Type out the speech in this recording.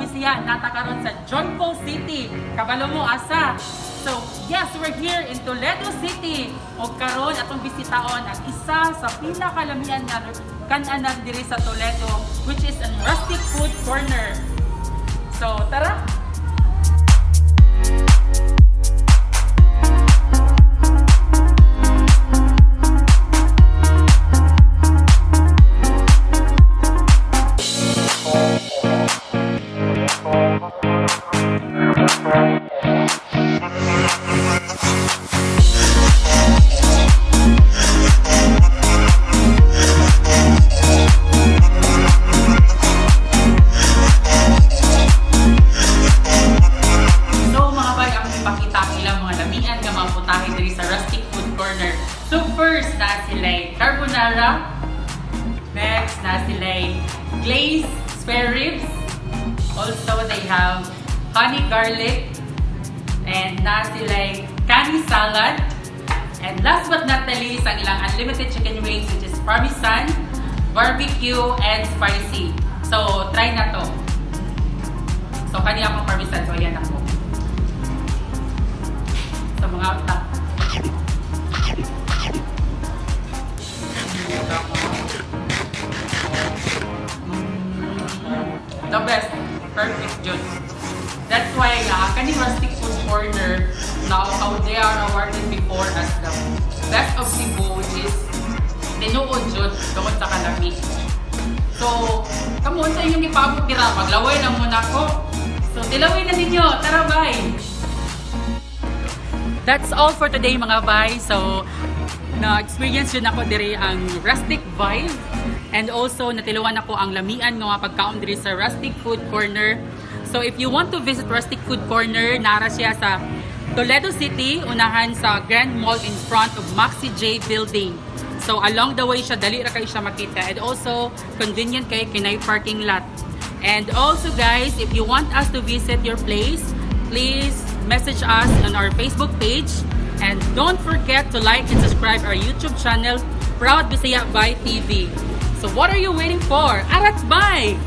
Bisaya, naa ta karon sa Joyful City. Kabalo mo asa. So, yes, we're here in Toledo City. Og karon atong bisitaon ang isa sa pinakalamian nga kan-anan diri sa Toledo, which is ang Rustic Food Corner. So, tara! So mga bay, akong ipakita ang ilang mga lamian nga mga putahe diri sa Rustic Food Corner. So first, naa sila carbonara. Next, naa sila glazed spare ribs. Also, they have honey garlic. And naa sila kani salad. And last but not the least, ang ilang unlimited chicken wings, which is parmesan, barbecue, and spicy. So, try na to. So, kani akong parmesan. So, ayan ako. Sa mga utak. The best. Perfect jud. That's why nga, kaning Rustic Food Corner, now how they are awarded before as the best of Cebu, which is tinuod jud tungod sa kalami. So, kamo sa inyong ipaabot dira, maglaway na muna ko. So, tilawin na ninyo. Tara, bye! That's all for today, mga bay. So, na-experience jud nako diri ang rustic vibe and also natilawan nako ang lamian nga mga pagkaon diri sa Rustic Food Corner. So if you want to visit Rustic Food Corner, naa ra siya sa Toledo City, unahan sa Grand Mall in front of Maxi J Building. So along the way siya, dali ra kayo siya makita, and also convenient kay kay parking lot. And also guys, if you want us to visit your place, please message us on our Facebook page. And don't forget to like and subscribe our YouTube channel, Proud Bisaya by TV. So what are you waiting for? Arat bye!